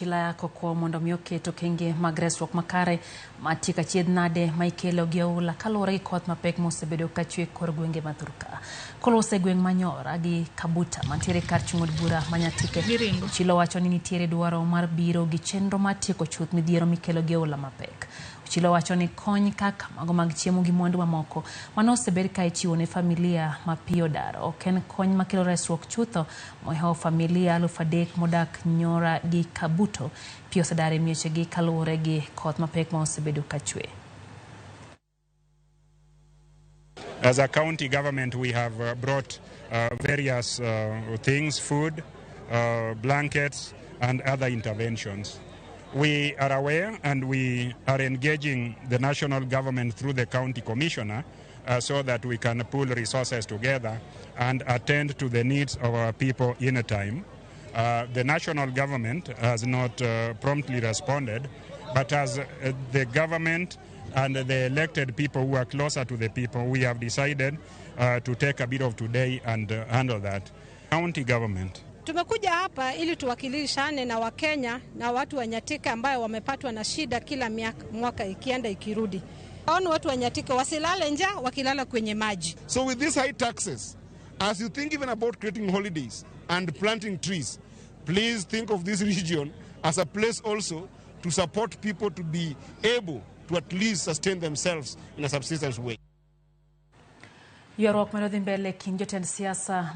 Chila kokwo mondo mi oket okenge mag resruok makare mar tieko achiedh nade ma ikelo gi oula kaluwore gi koth mapek mosebedo ka chwe kor gwenge ma thurka. Kolose gweng' ma Nyora gi Kabuta mantiere kar chung' od bura ma Nyatike, Ochilo wacho ni nitiere dwaro mar biro gi chenro mar tieko chuth midhiero mikelo gi oula mapek. Ochilo wacho ni kony kaka mago mag chiemo gi mwandu mamoko mane osebed ka ichiwo ne familia ma pi odaro ok en kony makelo resruok chutho. Mohewo familia 3000 modak Nyora gi Kabuto pi osedar e miechegi kaluwore gi koth mapek ma osebedo ka chwe. As a county government, we have brought various things, food, blankets, and other interventions. We are aware and we are engaging the national government through the county commissioner so that we can pool resources together and attend to the needs of our people in a time. The national government has not promptly responded, but as the government and the elected people who are closer to the people, we have decided to take a bit of today and handle that. County government. Tumekuja hapa ili tuwakilishane na Wakenya na watu wa Nyatike ambayo wamepatwa na shida kila miaka, mwaka ikienda ikirudi. Waone watu wa Nyatike wasilale njaa wakilala kwenye maji. So with these high taxes, as you think even about creating holidays and planting trees, please think of this region as a place also to support people to be able to at least sustain themselves in a subsistence way. Ywaruok medo dhi mbele kind jotend siasa.